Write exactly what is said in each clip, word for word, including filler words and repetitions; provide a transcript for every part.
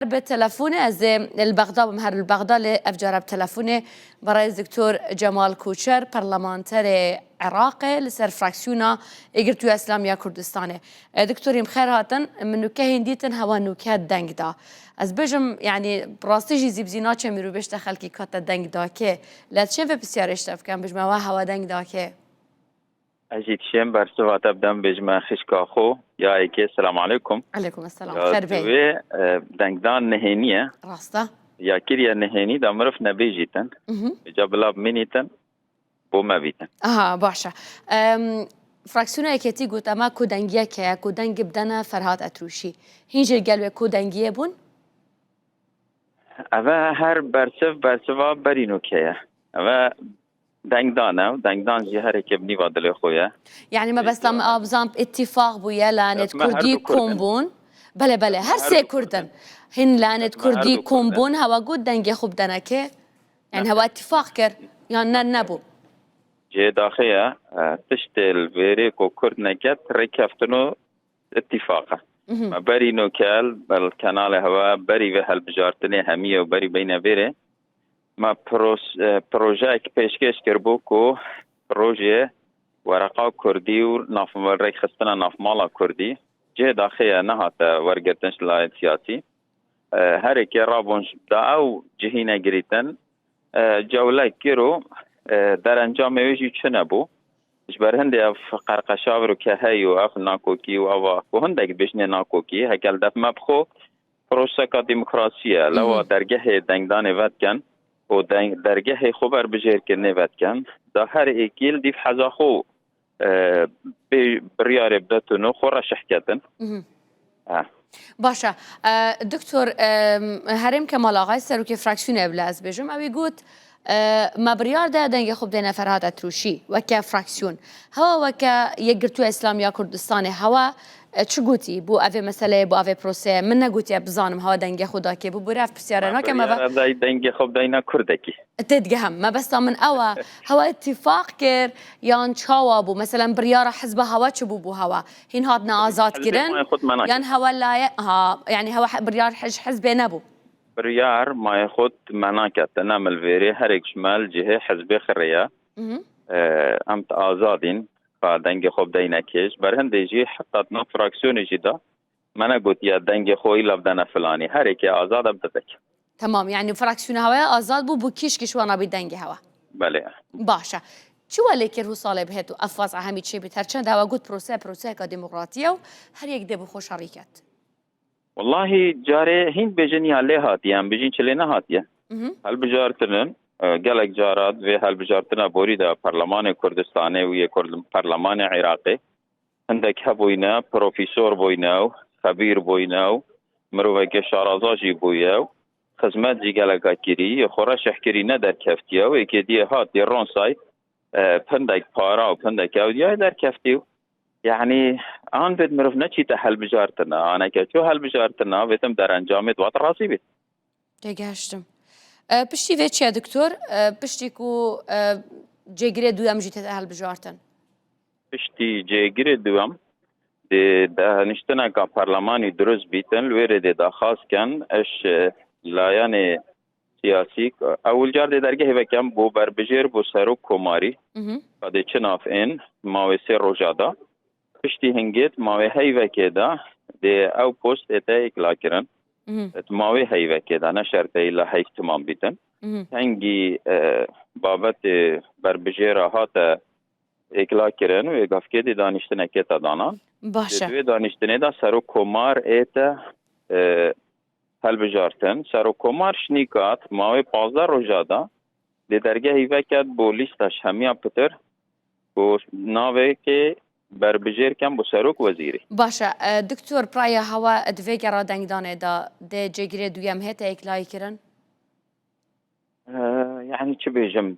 Bi telefonê ez ê li Bexda bim, her li Bexda lê ev cara bi telefonê berêz Doktor Cemal Koçer, parlamenterê Iraqê li ser fraksiyona Yekgirtiya Îslamî ya Kurdistanê. E, Doktor, hîn bi xêr hatin. Min nûke hîn dîtin hewa nûke deng da. Ez bêjim, yanî, bi rastî jî zî bi zî naçe mirov bêjte xelkî ka te deng da kê. Lê ez çend vê pisyarê ji te bikim, bêjim hewa, hewa deng da kê? Ez jî dişêm bersiva te bidem, bêjime xişka xwe, ya êkê, selam aleykum. Aleykum selam, xêr bê. Divê, e, dengdan nehênî ye. Rast e. Ya kiriye nehênî da mirov nebêjîtin. Mhm. Îca bila bimînîtin, bo me bîtin. Aha, baş e. Em, fraksiyona Yekêtî got, ema ku dengiyek heye, ku dengî bidene Ferhat Etrûşî. Hîn jê gel wê ku dengiyê bûn? Eve her bersiv, bersiva berî nûke ye. Eve dengdan e, dengdan jî her êkê bi nîva dilê xwe ye. Yanî mebesta me a bizan îtîfaq bûye, lanet kurdî kom bûn. Bele, bele, her sê kurd in. Hin lanet kurdî kom bûn, hewa got dengê xwe bidene kê? Yanî hewa îtîfaq kir, yan ne, nebû? Cihê daxê ye, e, tiştê li vêrê ku kurd neket, rêkeftin û îtîfaq e. Mhm. Me berî nûke li ber kanalê hewa berî vê helbijartinê hemiyê û berî beyne vêrê me pros-, e, projeyek pêşkêş kiribû ku rojê wereqa kurdî û nav-, rêkxistina navmala kurdî cihê daxê ye, nehate wergirtin ji layên siyasî. E, herêkê rabûn ji da ew cihî negirîtin, e, cewlek kir û, e, derencamê wê jî çi nebû. Ji ber hindê ev qerqeşa vir û kehey û ev nakokî û eva ku hindek dibêjinê nakokî, heke li def me bi xwe proseka demokrasî ye. Lewa Mhm. dergehê dengdanê vedikin û deng-, dergehê xwe berbijêrkirinê vedikin, da her êkî li dîv heza xwe, e, bê-, biryarê bidetin û xwe reşih ketin. Mhm. Ha. Baş e. E, Doktor, e, Herêm Kemal Axay, serokê fraksiyonê bila ez bêjim, ewî got, e, me biryar de dengê xwe bidêne Ferhat Etrûşî weke fraksiyon. Hewa weke Yekgirtiya Îslamî ya Kurdistanê, hewa, e, çi gotî bo evê meseleyê, bo evê proseyê? Min negotiye bizanim hewa dengê xwe da kê. Bo bûre ev pisyare nakem, eva. Biryara dayî dengê xwe bidayîna kurdekî. Tê digihim, mebesta min ew e. Hewa îtîfaq kir, yan çawa bû? Meselen, biryara hizba hewa çi bû, bû hewa? Hîn hatine azad kirin? Yan hewa laye-, ha, yanî hewa he-, biryar hij-, hizbê nebû? Biryar mayê xwe me naketine, me li vêrê herêk ji me li cihê hizbê xiriye. Mhm. Ee, em di azadîn, ka dengê xwe bideyne kê. Ji ber hindê jî heta di nav fraksiyonê jî de me negotiye dengê xwe îla bidene filanî. Herêkê azad e bide dek. Tamam, yanî fraksiyona hewaya azad bû, bû kîş kîş wana bî dengê hewa. Belê. Baş e. Çi we lê kir hû salê bihêt û ev wez'a hemî çê bît? Her çend hewa got prose, proseyeka demokratî ye û her yek dê bi xwe şerî ket. Wellahî carê hîn bêjin ya lê hatiye, em bêjin çi lê nehatiye. Mhm. Helbijartinin, e, gelek cara di vê helbijartina borî de Perlemanê Kurdistanê û yê Kurd-, Perlemanê Iraqê hindek hebûyne, profîsor bûyne û xebîr bûyne û mirovekê şaraza jî bûye û xizmet jî geleka kirî, yê xwe reşih kirî, ne derkeftiye û êkê diyê hatî ronsay, e, pindek para û pindek ewdiyayê derkeftî û, yanî, an vê mirov neçîte helbijartina, aneke çû helbijartina, vê tim derencamê di wat razî bît. Têgihiştim. E, piştî vê çi ye, doktor? E, piştî ku, e, cêgirê duyem jî tête hilbijartin? Piştî cêgirê duyem, dê daniştineka perlemanî dirust bîtin, li wê rê dê daxwaz ken, eş, e, layanê siyasî, ewil car dê dergehê vekem, bo berbijêr, bo serok komarî, Mhm. ka dê çi nav ên, mawê sê roja da. Piştî hingêt mawê heyvekê de dê ew post ête îkla kirin. Mhm. Di mawê heyvekê de, ne şert e îla heyv timam bîtin. Mhm. Hengî, e, babetê berbijêra hate îkla kirin, wê gavkê dê daniştinekê te danan. Baş e. Dê di wê daniştinê de serok komar ête, e, helbijartin. Serok komar şinîka di mawê pazdeh roja de dê dergehî veket bo lîsta ji hemiya pitir ku navekê berbijêr ken bo serok wezîrî. Baş e, e, doktor, piraya hewa di vê gera dengdanê de dê cêgirê duyem hête îklayî kirin? E, yanî çi bêjim,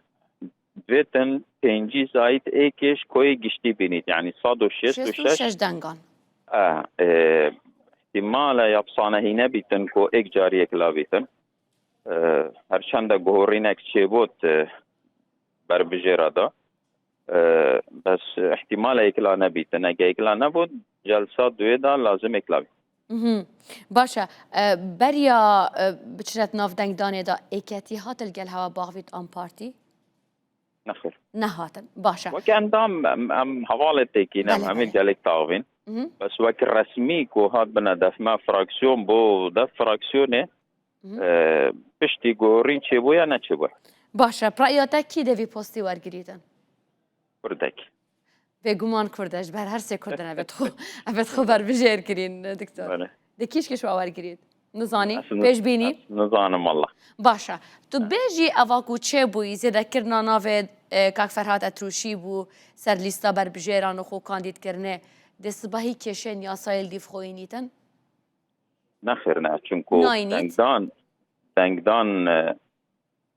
divêtin pêncî zayît êkê ji koyê giştî bînît, yanî sed û şêst û şeş. Şêst û şeş dengan. E, e, îhtimal e ya bi sanehî nebîtin ku êk carî yekla bîtin. E, her çende guhorînek çêbût, e, berbijêra da. E, bes îhtimal e yekla nebîtin. Ege yekla nebût, celsa duê da lazim yekla bît. Mhm. Baş e. E, beriya, e, biçine di nav dengdanê de êketî hat li gel hewa baxivît an partî? Nexir. Nehatin. Baş e. Wek endam em, em hevalê têkî ne, em Belê, hemî belê. gelek taxivîn. Mhm. Bes wek resmî ku hat bine def me fraksiyon bû, def fraksiyonê, Mhm. e, piştî gorîn çêbûye neçêbûye. Baş e. Bi raya te kî dê vî postî wergirîtin? Kurdek. Bêguman Kurd e, ji ber her sê Kurd in, ev ê xwe, ev ê xwe berbijêr kirîn, doktor. Belê. Dê kî ji kî ji we wergirît? Nizanî? Ez niz-, Pêşbînî? ez nizanim walla. Baş e. Tu bêjî eva ku çêbûyî, zêdekirina navê, e, Kak Ferhat Etrûşî bû, ser lîsta berbijêran û xwe kandîd kirine, dê sibehî kêşên yasayê li dîv xwe înîtin? Nexêr ne, çunku Nayînît. dengdan, dengdan, e,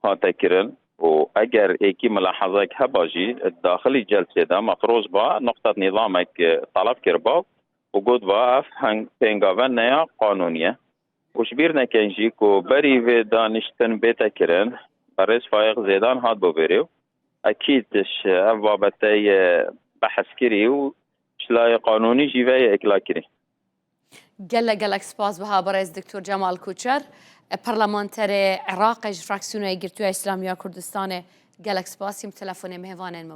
hate kirin û eger êkî milahezek heba jî, daxilî celsê de Mefroz ba nuqtet nîzamek, e, teleb kiriba û got ba ev heng-, pêngave neya qanûnî ye. Û ji bîr nekin jî ku berî vê daniştin bête kirin, berêz Fayiq Zêdan hat bo vêrê û ekîd ji ev babeteyê behs kirî û ji layê qanûnî jî veyê îkla kirî. Gelek, gelek spas wiha berêz Doktor Cemal Koçer, parlamenterê Iraqê ji Fraksiyona Yekgirtiya Îslamî ya Kurdistanê. Gelek spas, hîm telefonê mêvanên min.